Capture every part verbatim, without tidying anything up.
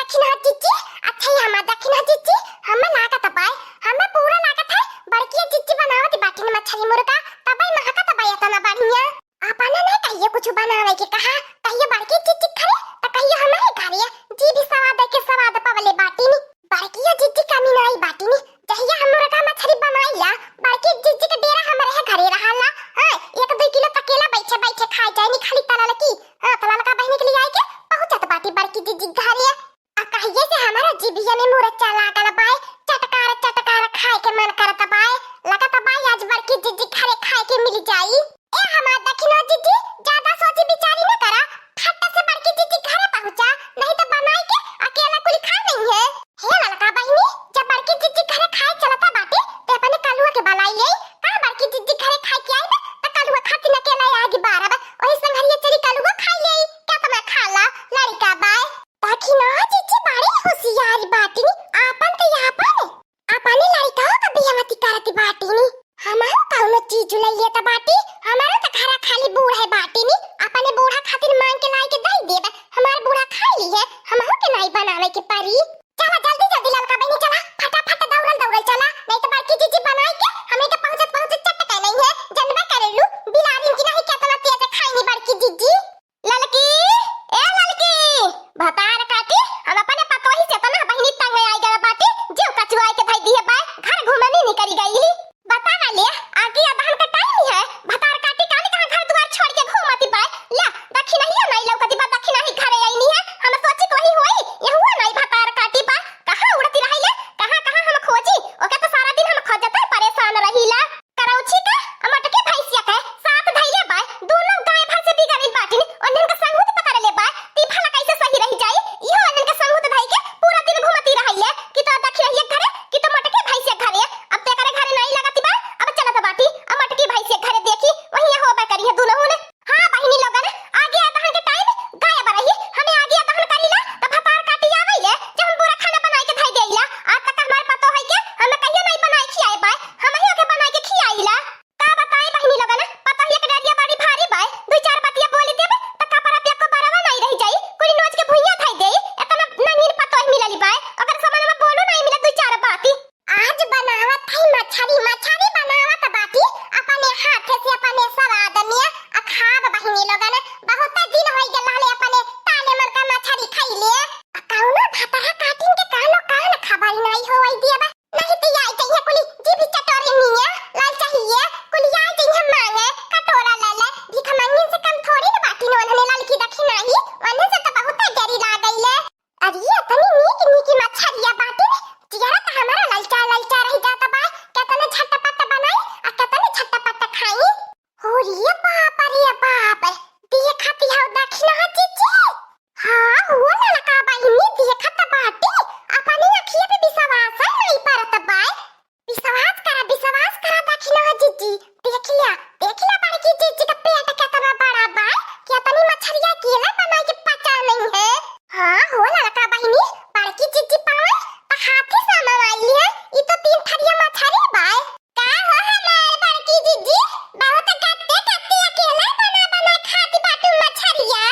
दखिनहा जिज्जी, अच्छा ही हमार दखिनहा जिज्जी, हमें लागत बाय, हमें पूरा लागत है, बड़की जिज्जी बनावत बाटिन मछरी मुर्गा, तबई महकत बाय एतना बढ़िया। अपने ना कहियो कुछ बनावे के कहा, कहियो बड़की जिज्जी घरे, त कहियो हमारे घरे, जी भी स्वाद के स्वाद पवले बाटिन। बड़कियो जिज्जी कमी नाई बाटिन, जहिया हम मुर्गा मछरी बनाइला, बड़की जिज्जी के डेरा हमरे है घरे रहाला। हाँ, एक दुई किलो तकेला बैठे बैठे खाए जाए नी, खाली तलल की। हाँ, त ललका बहिनी के लिए आए के पहुँचत बाटी बड़की जिज्जी घरे। आ कहिए से हमारा जिभिया में मुरचा लागल बाय, चटकार चटकार खाए के मन करत बाय। लगत बाय आज बड़की जिज्जी घरे खाए के मिल जाई। ए हमार दखिना जिज्जी, ज्यादा सोची विचारी न करा, फट से बड़की जिज्जी घरे पहुँचा, नहीं तो बनाई के अकेला कुल खा नहीं है। हे ललका बहिनी, जब बड़की जिज्जी घरे खाए चलता बाटे, ते अपने कलुआ के बलाई ले, का बड़की जिज्जी घरे खाए के आई बा, त कलुआ खातिर अकेला आगी बारब, वही संघरिया चली कलुआ खाई ले, क्या तुम्हें खा ला, लड़का बाय। दखिना जिज्जी बड़ी होशियार बाटिनी, आपन त आपन, अपने लड़का का बियाह मती करती बाटिनी। हमारो कौनो चीज ले लेता बाटी, हमारो त घरा खाली बूढ़ा है बाटिनी, अपने बूढ़ा खातिर मांग के लाई के दई देब, हमार बूढ़ा खाई ली है, हमहू के नाई बनावे के परी। चला जल्दी जल्दी ललका बहिनी चला, फटाफट दौड़ल दौड़ल चला, नहीं तो बड़की जिज्जी बनाई के हमनी के पहुँचत पहुँचत चट के नहीं है, जनबे करेलू, बिलारिन की नहीं केतना तेज खाईनी बड़की जिज्जी। ललकी, ए ललकी, भतार काटी, हम अपने पतोही से तना बहिनी तंग आई गया बाटी, जीव कचुआई के धई दिए बाय, घर घूमनी निकरी गईली। बता ना ले, आगे अदहन का टाइम है, भतार काटी काली कहाँ घर दुआर छोड़ के घूमती बाय, ले, दखिनहिया नाई लौकती बा, दखिनही घरे आईनी है, हम सोची कोही होई, यहुआ नाई भतार काटी बा, कहाँ उड़ती रही ले, कहाँ कहाँ हम खोजी, ओके तो सारा दिन हम खोजते परेशान रहीला। करौछी के आ मोटकी भैंसिया के साथ धइले बाय, दोनों गाय भर से बिगड़िल बाटिन, ओन्हन के संगुत पकड़ ले बाय, ती भला कैसे सही रह जाई, इहो ओन्हन के संगुत धइ के पूरा दिन घूमती रहिले कि तो दखिनहिया घरे, कि तो मोटकी भैंसिया घरे। अब ते करे घरे नाई लगती बाय, अब चलत बाटी, अब मोटकी भैंसिया घरे देखी, वहीं होबे करी है दोनों ने। हाँ बहिनी लोगन, आगे अदहन के टाइम गायब रही, हमें आगे अदहन करीला, त भतार काटी आवे ले, जब हम पूरा खाना बनाई के धइ देला। आज तक हमारे पतो है के, हमें कहियो नाई बनाई खियाए बाय, हम ही ओके बनाई के खियाईला। का बताई बहिनी लोगन, पतोहिया के डरिया बड़ी भारी बाय, दुई चार बतिया बोली देबे त कपड़ा पे एको बरवा नाई रह जाई, कुली नोच के भुइया धई देई, एतना नंगीन पतोह मिलली बाय, ओकर समन में बोलो नाई मिले दुई चार बाती। आज बनावत है मछरी, मछरी बनावत बाटी, अपने हाथे से अपने स्वाद में आ खाब बहिनी लोगन, बहुत दिन होई गेल रहले अपने ताले मन का मछरी खइले। आ कौनो भतरा काटिन के कानो कान खबर नाई होई दिए बा। नहीं तो आई जइहे कुली जीभी चटोरे निया, लाल चाहिए, कुली आई जइहे मांगे, कटोरा ले ले, भीख मंगिन से कम थोड़ी न बाटी न, उन्होंने ललकी दखिनही, उन्हें से तो बहुत डरी लागइले। अरे इतनी नीक नीक मछरिया बाटी न, जियरा तो हमारा ललचा ललचा रह जाता बा, केतने झटपट बनाई, आ केतने झटपट खाई। हो रे बाप रे बाप, देखत हौ दखिनहा जिज्जी। हाँ, हो ललका बहिनी, देखत बाटी, अपनी अखिया पे विश्वास नहीं परत बाय। विश्वास करा, विश्वास करा दखिनहा जिज्जी, देख लिया, देख लिया बड़की जिज्जी का पेट केतना बड़ा बाय, केतनी मछरिया अकेला बनाई के पचा नहीं है। हाँ, हो ललका बहिनी, बड़की जिज्जी पावे, त हाथी सामन आई है, ई तो तीन थरिया मछरी बाय। का हो हमार बड़की जिज्जी, बहुत गत्ते गत्ते अकेला बना बना खाती बाटू मछरिया।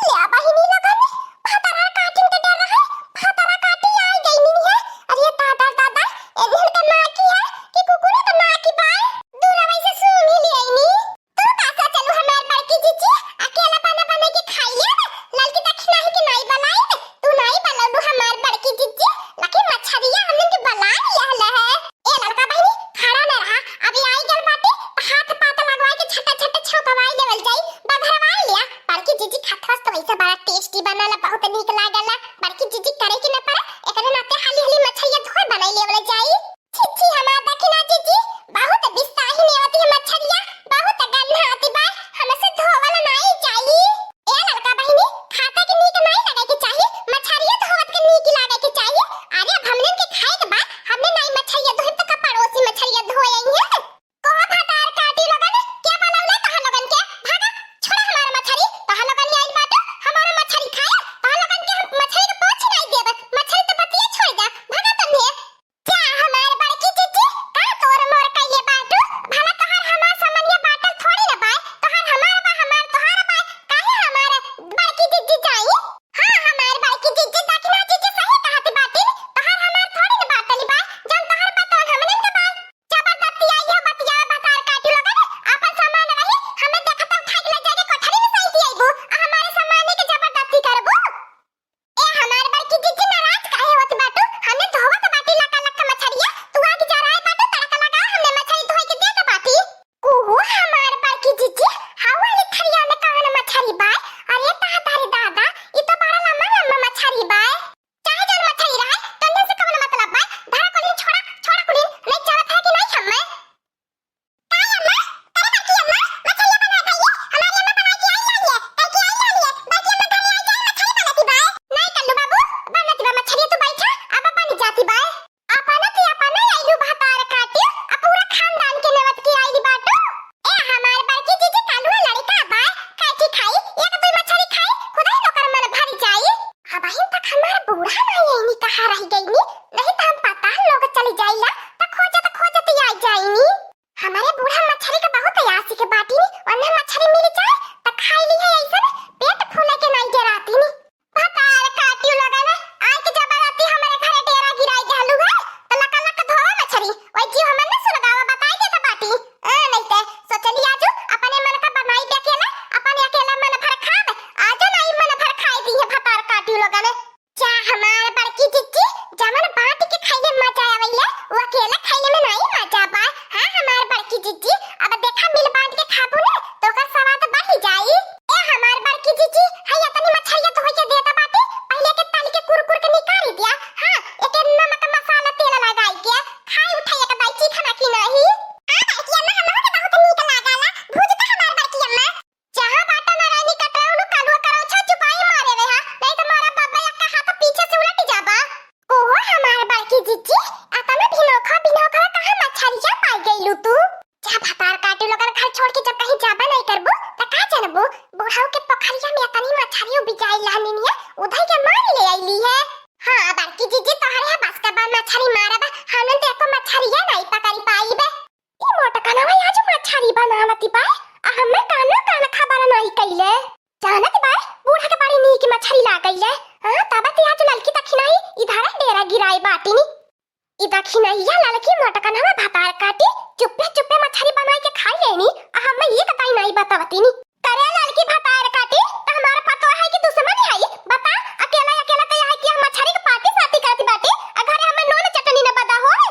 ले बहिनी लोगन, भतरा काटिन के डर रहे, भतरा काटी आई गई नी है। अरे दादा दादा, एन्हन के माँ की है कि कुकुर के माँ की बाय, दूर वैसे सुन ही ले नी। तू का सोचलू हमार बड़की जिज्जी, अकेला बना बना के खाई ले, ललकी दखिनही के नाई बनाई, तू नाई बनलू हमार पर बूढ़ा नाई आईनी, कहाँ रहि गईनी? नहीं त हम पता लोग चली जाइला, त खोजत खोजत आई जाईनी। हमरे बूढ़ा मछरी क बहुत आशिक बाटी नी, ओन्हे मछरी मिल जाए त खाई ली है, ऐसन पेट फूले के नाई डराती नी। भतार काटियो लगल है, आइ के जबरदस्ती हमरे घरे डेरा गिराई देहलू है, त लका लक धोवा मछरी, ओइ जीव हमन न सुलगावा बताई देत बाटी। आ, नहीं ते सोचली आजू अपने मन का बनाई बे अकेला, अपने अकेला मन भर खाब, आजो नाई मन भर खाई दी है भतार काटियो लगल है। जा हमार बड़की जिज्जी, जवन बांट के खइले मजा आवेला, वो अकेला खइले में नाई मजा बा। हाँ हमार बड़की जिज्जी, अब देखा मिल बांट के खाबू ना, तो ओकर स्वाद बढ़ जाई। ए हमार बड़की जिज्जी, हई अतनी मछरिया धोई के देता बाटे, पहिले के तल के कुरकुर के निकाल दिया। हाँ, एके नमक मसाला तेल लगाई के खाई उठाई एक दाई चीखना की नहीं। हाँ बड़की अम्मा, हमहू के बहुत नीक लागला, भूज तो हमार बड़की अम्मा। जहाँ बाटा नारायणी कटरा उनु कालुआ करौछा चुपाई मारे रहा, नहीं तो मारा बाबा यक्का हाथ पीछे से उलट जाबा। ओहो हमार बड़की जिज्जी, अतना भिनोखा भिनोखा कहाँ मछरिया पाई गईलू तू? जा भतार काटू लोगन घर छोड़ के जब कहीं जाबा नहीं करबू, त का जनबू? बुढ़ऊ के पोखरिया में अतनी मछरी उबिजाई लहनिनिया, उधई के मार ले आईली है। हाँ बड़की जिज्जी, तोहरे है बस का बा मछरी मारब, हमन तो एको मछरिया नहीं पकड़ी पाईबे। ई मोटकनवा आज मछरी बनावती बाय, आ हमें काना काना खबर नाई कइले। जानत बाय, बूढ़ा के बड़ी नीक मछरी लागइले। हाँ, तब ते आज ललकी दखिनाई इधर डेरा गिराई बाटिनी। ई दखिनैया ललकी मोटकनवा भतार काटी, चुप्पे चुप्पे मछरी बनाई के खाई लेनी, आ हमें एक दाई नाई बतावतिनी। करे ललकी भतार काटी, त हमार पतो है कि दुश्मन है? बता, अकेला अकेला तो है कि हम मछरी के पाती साती करती बाटी, आ घरे हमें नून चटनी न बदा होए।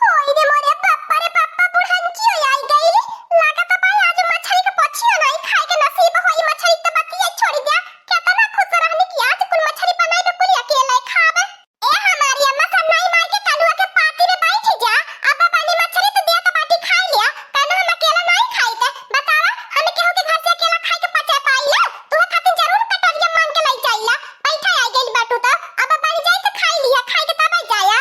होई रे मोरे बाप्पा रे बाप्पा, बुढ़न की हो आई गई। लागत बा आज मछरी के पछियो नहीं खाए के नसीब होई। मछरी त बतिये छोड़ी द्या, केतना खुश रहनी कि आज कुल मछरी बनाई तो कुल अकेले खाबे। ए हमारी अम्मा, सब नाई मार के कलुआ के पाती में बैठ जा। अब बनी मछरी तो देत बाटी खाई लिया, काहे हम अकेला नहीं खाई ते? बतावा, हम केहू के घर से अकेला खाए के पचे पाई ले? तू खातिर जरूर कटोरिया मांग के ले जाइला। बैठा आ गइल बाटू तो, अब बन जाई तो खाई लिया, खाए के तब जाया।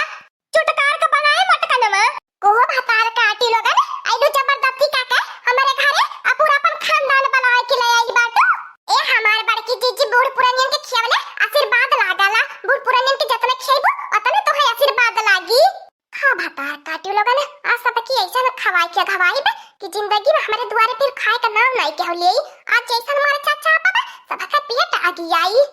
चुटकार के बनाए मोटकनवा। कोहो भतार काटी लोगन, आइलू जबरदस्ती का के हमरे घरे आ पूरा अपन खानदान बनाए के ले आइल बाटू। ए हमार बड़की जीजी, बूढ़ पुरानियन के खियावले आशीर्वाद लागला। बूढ़ पुरानियन के जतने खियाइबू, ओतने तोहे आशीर्वाद लागी। हाँ भतार काटी लोगन, आज सबकी ऐसा न खवाई के धवाई बे कि जिंदगी में हमरे दुआरे फिर खाए का नाम नहीं केहू लेई। आज जैसन मारे चाचा पापा, सबका पेट आगी आई।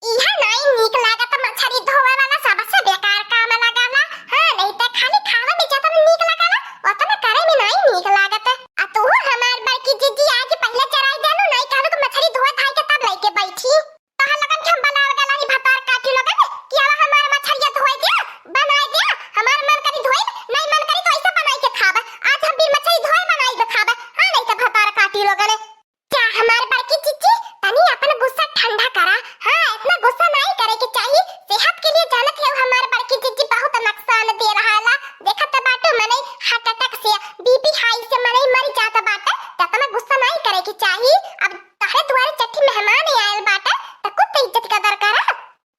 इहा नाई नीक लागत मछरी धोवे वाला, सबसे बेकार काम लगाला। हाँ, नहीं ते खाली खावे में जतन नीक लगाला, ओतन करे में नाई नीक लागत। आ तू हमार बड़की जीजी, आज पहले चराई देलू, नहीं कहलू कि मछरी धोए धाई के तब लेके बैठी। तोहर लोगन के हम बनावे गला ही भतार काटी लोगन कि आवा हमार मछरिया धोए दिया, बनाए दिया। हमार मन करी धोइब, नहीं मन करी तो ऐसे बनाई के खाब। आज हम बिन मछरी धोए बनाई के खाब। हाँ, नहीं तो भतार काटी लोगन। जा हमार बड़की जीजी, तनी अपन गुस्सा ठंडा करा। हाँ, इतना गुस्सा नहीं करे के चाही। सेहत के लिए जानत हो हमार बड़की जीजी बहुत नुकसान दे रहा ला। देखत बाटू मनई heart attack से, बीपी हाई से मनई मर जात बाटे। त इतना गुस्सा नहीं करे के चाही। अब तहरे दुआरे चट्टी मेहमान ही आयल बाटे, त कुछ तो इज्जत कदर करा।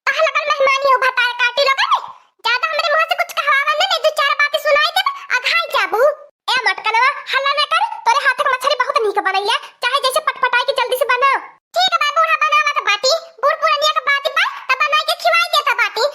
कहाँ लगल मेहमानी हो भतार काटी लोगन? ज्यादा हमरे मुंह से कुछ कहवावा न, नहीं दो चार बातें सुनाई देब, अघाई जाबू। ए मटकनवा, हल्ला न कर, तोरे हाथ के मछली बहुत नीक बनैले, चाहे जैसे पटपटाई के जल्दी से बना। ठीक बा बूढ़ा, बनावत बाटी, बूढ़ पुरनिया के बात बा, त बनाई के खिवाई देत बाटी,